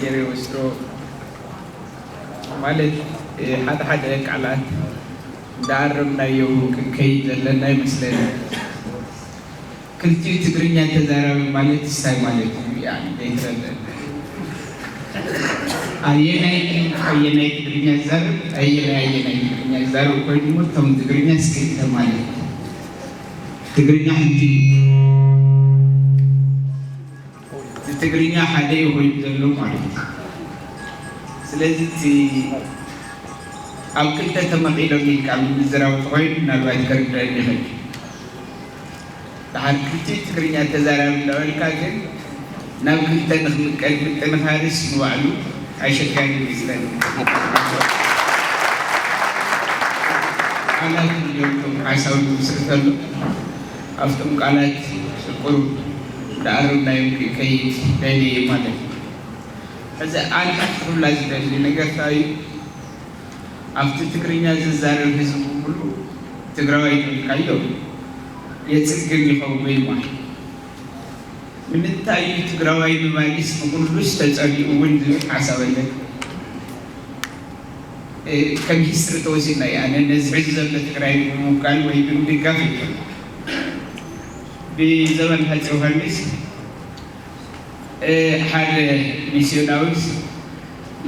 ገይረ ይወስዶ። ማለት ሓደ ሓደ ቃላት እንዳኣረምናዮ ክንከይድ ዘለና ይመስለኒ። ክልቲኡ ትግርኛ ተዛራቢ ማለት እንታይ ማለት እዩ? ያኒ ዘይትረድእ ኣየናይ ኣየናይ ትግርኛ ዝዛረብ ኣየናይ ኣየናይ ትግርኛ ዝዛረብ ኮይኑ እሞ እቶም ትግርኛ እስክልተ ማለት እዩ። ትግርኛ ሓንቲ እዩ። እቲ ትግርኛ ሓደ እዩ ኮይኑ ዘሎ ማለት እዩ። ስለዚ እቲ ኣብ ክልተ ተመቒሎም ኢልካ ምዝራብ ተኾይኑ ምናልባት ከርድአኒ ይኽእል። ደሓር ክልቲኡ ትግርኛ ተዛራቢ እንዳበልካ ግን ናብ ክልተ ንኽምቀል ምጥንኻርስ ንባዕሉ ኣሸጋሪ ይመስለኒ። ቃላት እዮም እቶም ሓሳብ ዝምስርተሉ። ኣብቶም ቃላት ቁሩብ እንዳኣረምናዮም ክከይድ ደልየ ማለት እዩ። ሕዚ ኣነ ክብላ ዝደሊ ነገር እንታይ እዩ? ኣብቲ ትግርኛ ዝዛረብ ህዝቢ ብምሉእ ትግራዋይ ተልካዮ የፅግም ይኸውን ማለት። ንምንታይ እዩ ትግራዋይ ምባልስ ንኩሉስ ተፀሊኡ እውን ዝብል ሓሳብ ኣለኒ። እ፣ ከም ሂስትሪ ተወሲድና እዩ። ኣነ ነዚ ሕዚ ዘሎ ትግራይ ብምውካል ወይ ብምድጋፍ ኣይኮነን። ብዘበን ሃፀይ ዮሃንስ፣ እ፣ ሓደ ሚስዮናዊስ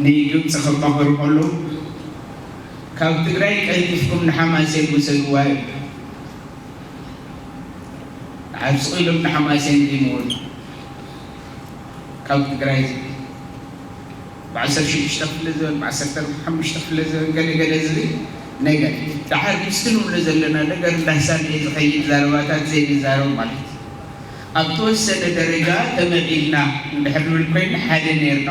ንግብፂ ከማኸሩ ከለዉ ካብ ትግራይ ቀልጢፍኩም ንሓማሴን ውሰድዋ እዩ። ዓብስቑ ኢሎም ንሓማሴን ዘይመወሉ ካብ ትግራይ ዝብል ብዓሰርተ ሽዱሽተ ክፍለ ዘበን ብዓሰርተ ሓሙሽተ ክፍለ ዘበን ገለ ገለ ዝብል ነገር ደሓር ምስቲ ንብሎ ዘለና ነገር እንዳሳለየ ዝኸይድ ዘረባታት ዘይንዛረብ ማለት እዩ። ኣብ ተወሰነ ደረጃ ተመቒልና እንድሕር ንብል ኮይኑ ሓደ ነርና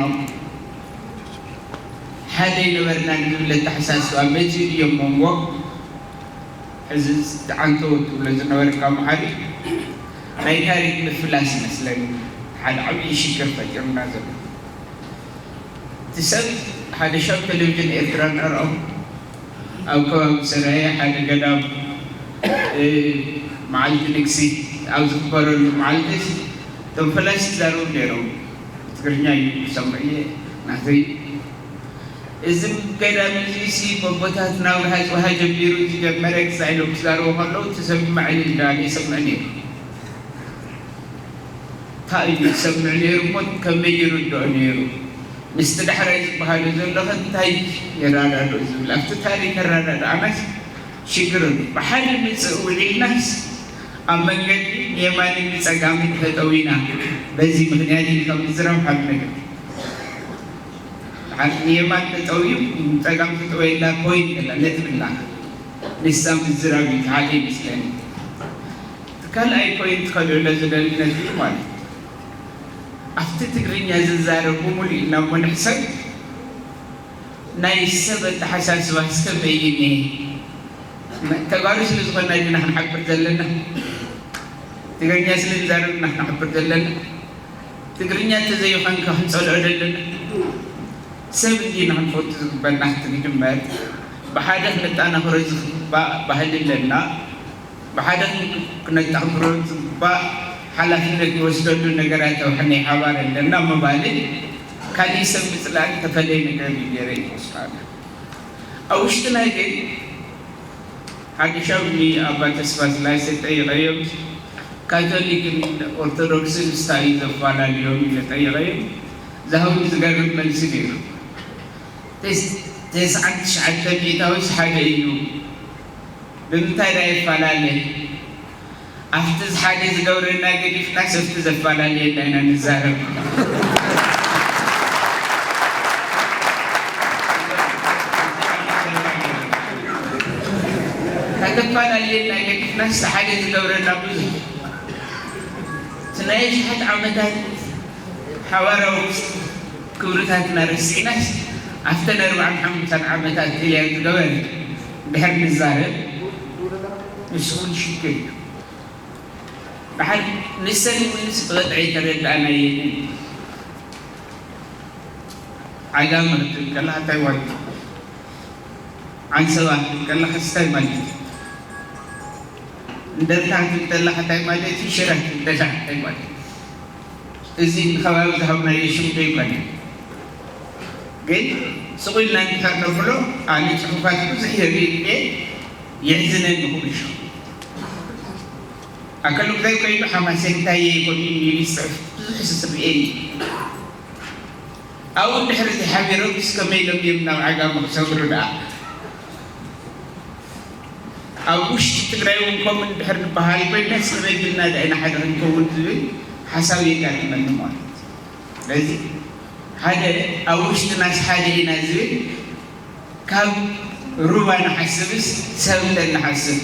ሓደ ይነበርና ንዝብል ኣተሓሳስባ መፂኡ ድዮም መንጎ ሕዚ ዝዓንተወ ትብሎ ዝነበርካ መሓሪ ናይ ታሪክ ምፍላስ ይመስለኒ ሓደ ዓብዪ ሽግር ፈጢሩና ዘሎ። እቲ ሰብ ሓደ ሻብ ቴሌቪዥን ኤርትራ ንዕኦም ኣብ ከባቢ ሰራየ ሓደ ገዳም መዓልቲ ንግሲ ኣብ ዝኽበረሉ መዓልቲ እቶም ፈላሲ ይዛረቡ ነይሮም። ትግርኛ እዩ ዝሰምዕ እየ ናተይ። እዚ ገዳም እዚ ሲ በቦታትና ውርሃ ጽውሃ ጀሚሩ ዝጀመረ ክሳዕ ኢሎም ክዛረቡ ከለዉ እቲ ሰብ ማዕል እንዳለ ይሰምዕ ነይሩ። እንታይ እዩ ዝሰምዕ ነይሩ እሞ ከመይ ይርድኦ ነይሩ? ምስቲ ዳሕራይ ዝበሃሉ ዘሎ ከ እንታይ የረዳድኦ ዝብል ኣብቲ ታሪክ ኣረዳድኣናስ ሽግር ኣሎ። ብሓደ ምፅእ ውዒልናስ ኣብ መንገዲ ንየማንን ንፀጋምን ተጠዊና በዚ ምክንያት ኢልካ ምዝራብ ሓደ ነገር ንየማን ተጠውዩ ንፀጋም ተጠወየላ ኮይን ገላ ነጥብላ ንሳ ምዝራብ እዩ ሓደ ይመስለኒ። እቲ ካልኣይ ኮይን ከልዕሎ ዝደሊ ነጥቢ ማለት ኣብቲ ትግርኛ ዝዛረብ ብምሉእ ኢና እሞ ንሕሰብ ናይ ሰብ ኣተሓሳስባ እስከ በይኒ ተጋሩ ስለ ዝኾንና ዲና ክንሓብር ዘለና ትግርኛ ስለ ንዛረብ ኢና ክንሓብር ዘለና ትግርኛ እንተዘይኾንካ ክንፀልኦ ዘለና ሰብ እንዲና ክንፈቱ ዝግበና ክትግድመር ብሓደ ክንጠናኽሮ ዝግባእ ባህሊ ኣለና። ብሓደ ክነጣምሮ ዝግባእ ሓላፍነት ንወስደሉ ነገራት ኣብ ናይ ሓባር ኣለና ምባልን ካሊእ ሰብ ምፅላእን ተፈለየ ነገር እዩ ገይረ ይወስዳና ኣብ ውሽጥና ግን ሓድሻው ንኣባ ተስፋ ስላሴ ጠይቐዮም ካቶሊክን ኦርቶዶክስን እንታይ እዩ ዘፈላለዮም ኢለ ጠይቐዮም ዝሃቡ ዝገርም መልሲ ነይሩ። ተስዓን ትሽዓተ ሚእታዊስ ሓደ እዩ። ብምንታይ ዳ ይፈላለ? ኣብቲ ሓደ ዝገብረና ገዲፍና ሰብቲ ዘፈላለየና ኢና ንዛረብ። ከተፈላለየና ገዲፍና ሓደ ዝገብረና ብዙ እቲ ናይ ሽሓት ዓመታት ሓባራዊ ክብርታትና ረሲዕናስ ኣብተን ኣርባዓን ሓሙሽተን ዓመታት ጥልያን ዝገበረ ድሕር ንዛረብ ንስኹም ሽግር እዩ። ብሓድ ንሰን እውንስ ብቐጥዒ ተረዳእናየን። ዓጋመ ክትብል ከለኻ እንታይ ማለት እዩ? ዓንሰባ ክትብል ከለኻ እንታይ ማለት እዩ? እንደርታ ክትብል ከለኻ እንታይ ማለት እዩ? ሽረ ክትብል ከለኻ እንታይ ማለት እዩ? እዚ ንከባቢ ዝሃብናዮ ሽም ዘይኮነ ግን ስቕ ኢልና እንድሕር ነብሎ፣ ኣነ ጽሑፋት ብዙሕ የርኢ እየ፣ የሕዝነኒ ኩሉ ሻዕ። ኣከለ ጉዳይ ኮይኑ ሓማሴን እንታይ እየ ይኾን ኢሉ ይጽሕፍ፣ ብዙሕ ዝጽፍ እየ። ኣብኡ እንድሕር ዘይሓቢሮም እስከመይ ኢሎም እዮም ናብ ዓጋመ ክሰግሩ ደኣ? ኣብ ውሽጢ ትግራይ እውን ከምኡ እንድሕር ንበሃል ኮይና እስከመይ ቢልና ደኣ ኢና ሓደ ክንከውን ዝብል ሓሳብ የጋጥመኒ ማለት እዩ። ስለዚ ሓደ ኣብ ውሽጥናስ ሓደ ኢና ዝብል ካብ ሩባ ንሓስብስ ሰብ እንተ ንሓስብ፣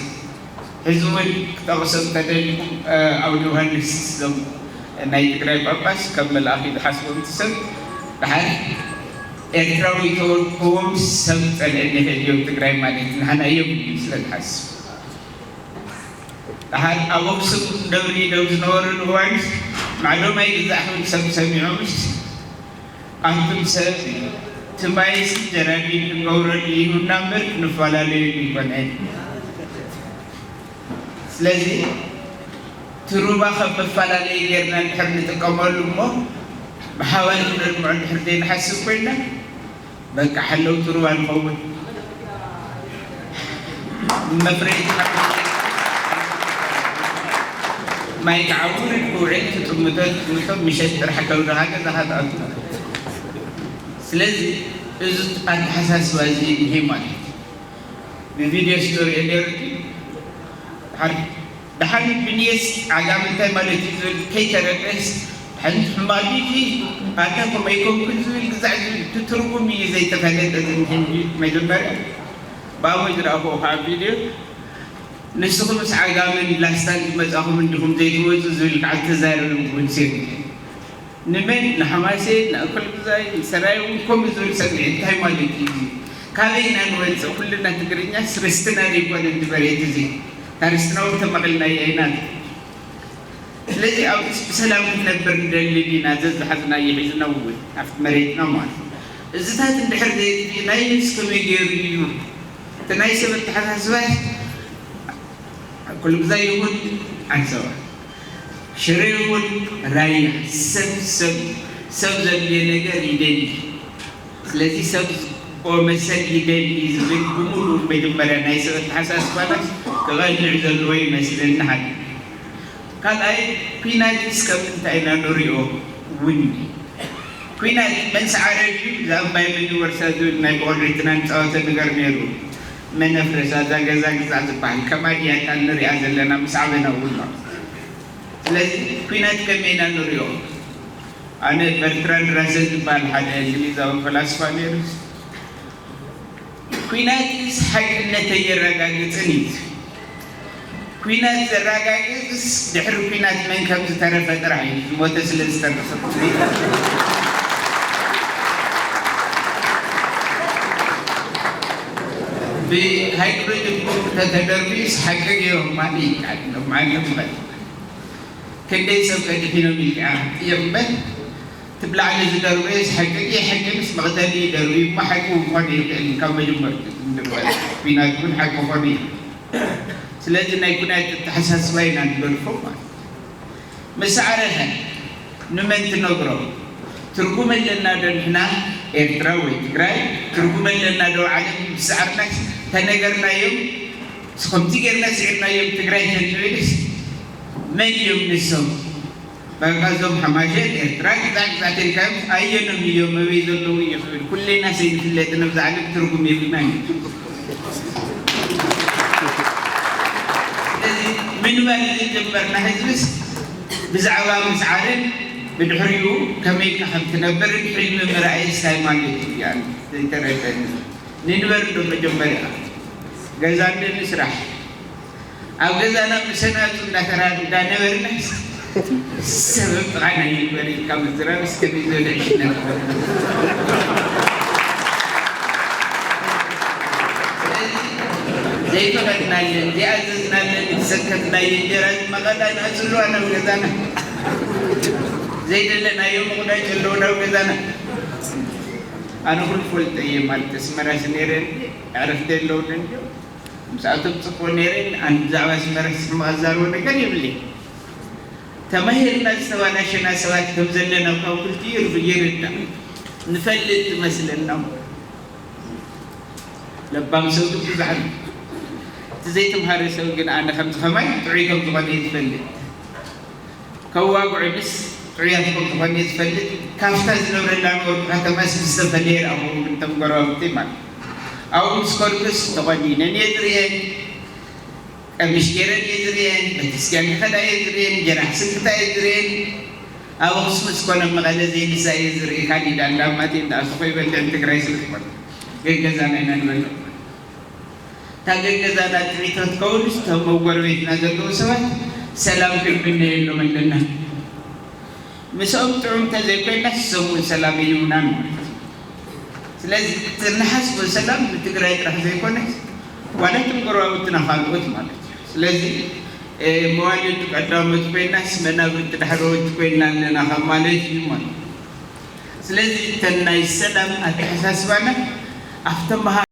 ሕዚ እውን ክጠቕሶ እንተደሊኹም፣ ኣብ ዮሃንስ ዞም ናይ ትግራይ ጳጳስ ከም መልኣኽ እዩ ዝሓስቦም እቲ ሰብ። ደሓር ኤርትራዊ ተወልክዎም ሰብ ጸልአኒ ከድዮም ትግራይ ማለት ንሕና እዮም ስለ ዝሓስብ። ደሓር ኣብ ኣክሱም ደብሪ ደው ዝነበረሉ እዋንስ ማዕዶም ኣይግዛእ ክብል ሰብ ሰሚዖምስ፣ ኣንቱም ሰብ ትማይስ ጀራዲን ክንገብረሉ ይሁንና እምበር ክንፈላለየሉ ይኮነ። ስለዚ እቲ ሩባ ከም መፈላለዪ ጌርና እንድሕር ንጥቀመሉ እሞ ብሓባር ክነልምዖ እንድሕር ዘይንሓስብ ኮይና በቃ ሓለውቲ ሩባ ንኸውን። መፍረይቲ ሓ-፣ ማይ ከዓ ውርድ ክውዕል ትጥምቶ ትጥምቶ ምሸት ጥራሕ ከብድኻ ገዛኻ ትኣቱ። ስለዚ እዚ ኣተሓሳስባ እዚ እኒሀ ማለት እዩ። ብቪድዮ ስቶሪ ነይሩ። ደሓን ብንየስ ዓጋመ እንታይ ማለት እዩ ዝብል ከይተረድአስ፣ ሓንቲ ሕማቕ እዩ። ኣታ ከምኡ ኣይኮንኩን ዝብል ግዛዕ ዝብል እቲ ትርጉም እዩ ዘይተፈለጠ። ዝንህን መጀመርያ ብኣቦይ ዝረኣኹዎ ከዓ ቪድዮ፣ ንስኹምስ ዓጋመን ላስታን ዝመጻኹም እንዲኹም ዘይትወጹ ዝብል ከዓ ዝተዛረበ ጉንሴ። ንመን? ንሓማሴን፣ ንኣከለጉዛይ፣ ንሰራየ እውን ከምኡ ዝብል ሰሚዐ። እንታይ ማለት እዩ እዚ? ካበይ ኢና ንወፅእ? ኩልና ትግርኛስ ርስትና ዘይኮነ እዚ መሬት እዚ? እታ ርስትና እውን ተመቒልናያ ኢና። ስለዚ ኣብዚ ብሰላም ክንነብር ንደሊ ዲና? ዘዝሓዝናዮ ሒዝና እውን ኣብቲ መሬትና ማለት እዩ። እዚታት እንድሕር ዘየጥፊእናዮ እስከመይ ገይሩ እዩ? እቲ ናይ ሰብ ኣተሓሳስባ ኣከለጉዛይ ይኹን ዓንሰባ፣ ሽረ ይኹን ራያ ሰብ፣ ሰብ፣ ሰብ ዘድልዮ ነገር ይደሊ። ስለዚ ሰብ ዝብኦ መሰል ይደሊ ዝብል ብምሉኡ መጀመርያ ናይ ሰብ ኣተሓሳስባና ክቐንዕ ዘለዎ ይመስለኒ። ሓደ ካልኣይ፣ ኲናትስ ከም ምንታይ ኢና ንሪኦ እውን? ኲናት መን ሰዓረ ድዩ? እዛ እምባይ መን ይወርሳ ዝብል ናይ ብቖልዑትና ንፃወተ ነገር ነይሩ። መን ኣፍረሳ እዛ ገዛ ግዛዕ ዝበሃል፣ ከማ ድያ እታ ንሪኣ ዘለና ምስ ዓበና እውን ነው። ስለዚ ኲናት ከመይ ኢና ንሪኦ? ኣነ በርትራንድ ራሰል ዝበሃል ሓደ እንግሊዛዊ ፈላስፋ ነይሩ። ኲናትስ ሓቅነት ኣየረጋግጽን እዩ። ኲናት ዘረጋግጽስ ድሕሪ ኲናት መን ከም ዝተረፈ ጥራሕ እዩ፣ ዝሞተ ስለ ዝተረፈ። ብሃይድሮጅን ቦምብ ተተደርብዩስ ሓቂ ገይሮም ማለት ይከኣል፣ ሎም ማለት ማለት። ክንደይ ሰብ ከድሒኖም ኢልካ ጥይቕ እምበር፣ እቲ ብላዕሊ ዝደርበየስ ሓቂ ድየ? ሓቂ ምስ መቕተሊ ደርብዩ እሞ ሓቂ እውን ክኾን ይኽእል እዩ፣ ካብ መጀመርቱ ዝድርበ ኲናት እውን ሓቂ ክኾን እዩ። ስለዚ ናይ ኲናት ኣተሓሳስባ ኢና ንገድፎ ማለት እዩ። ምስ ኣዕረኸ ንመን ትነግሮ? ትርጉም ኣለና ዶ ንሕና ኤርትራ ወይ ትግራይ? ትርጉም ኣለና ዶ ዓለም ምስ ኣዕርናስ ተነገርናዮም? ከምዚ ጌርና ስዒርናዮም ትግራይ ተንብልስ መን እዮም ንሶም? በቃ እዞም ሓማሸት ኤርትራ ግዛዕ ግዛዕ ተልካዮም ኣየኖም እዮም? ኣበይ ዘለዉ እዩ ክብል ኩሌና ሰይንፍለጥን ኣብዚ ዓለም ትርጉም የብልናን እዩ። ስለዚ ምንባር ዝጀመርና ህዝብስ ብዛዕባ ምስዓርን ብድሕሪኡ ከመይ ኢልካ ከም ትነብርን ሕልሚ ምርኣይስ እንታይ ማለት እዩ? እያ ዘይተረድአኒ። ንንበር ዶ መጀመርያ ገዛ እንደ ንስራሕ ኣብ ገዛና ምሰናቱ እንዳተራ እንዳነበርና ሰብ ጥቓና ይንበር ኢልካ ምዝራብ እስከ ዘይዘለ ዕሽነት። ስለዚ ዘይፈቐድናለን ዘይኣዘዝናለን ዝሰከትናዮ እንጀራ መቐላ ንኣፅልዋ ናብ ገዛና፣ ዘይደለናዮ ምቑዳጭ ኣለዎ ናብ ገዛና። ኣነ ኩሉ ፈልጠ እየ ማለት ኣስመራስ ነይረ እንዲ ኣዕረፍቲ ኣለውን እንዲ ምስኣቶም ጽፎ ነይረ። ኣነ ብዛዕባ ኣስመራስ ሕማቕ ኣዛርቦ ነገር የብለይ። ተማሂርና ዝተባላሸና ሰባት ከም ዘለና ካብ ክልቲኡ ይርዳእ። ንፈልጥ ትመስለና። ለባም ሰብ ግን ብዙሕ ኣሎ። እቲ ዘይተምሃረ ሰብ ግን ኣነ ከምዚ ከማይ ጥዑይ ከም ዝኾነ እየ ዝፈልጥ። ከዋግዑንስ ጥዑያት ከም ዝኾነ እየ ዝፈልጥ። ካብታ ዝነብረላ ነበርኩ ከተማስ ዝተፈለየ ረኣኹ፣ እቶም ጎረባብቲ ማለት። ኣብኡ ምስ ከድኩስ ተቖኒነን እየ ዝርእየን። ቀሚሽ ገይረን እየ ዝርእየን፣ ቤተክርስትያን ክኸዳ እየ ዝርእየን፣ እንጀራ ክስንክታ እየ ዝርእየን። ኣብ ኣኽሱም እስኮነ መቐለ ዘይንሳ እየ ዝርኢ፣ ካንዲዳ እንዳማቴ እንዳኣሰኾ ይበልዕን ትግራይ ስለ ዝኾነ። ገገዛና ኢና ንበልዕ። እታ ገገዛና ጥዕቶ ትከውንስ እቶም ኣብ ጎረቤትና ዘለዉ ሰባት ሰላም ክንምነየሎም ኣለና። ምስኦም ጥዑም እንተዘይኮይናስ እሶም እውን ሰላም ይህቡናን ማለት እዩ። ስለዚ እቲ ንሓስቦ ሰላም ንትግራይ ጥራሕ ዘይኮነስ ዋላ እቶም ጎረባብትና ካልኦት ማለት እዩ። ስለዚ መዋልድ ቀዳሞት ኮይናስ መናብርቲ ዳሕረዎት ኮይና ኣለና ካብ ማለት እዩ ማለት እዩ። ስለዚ እተን ናይ ሰላም ኣተሓሳስባና ኣብተን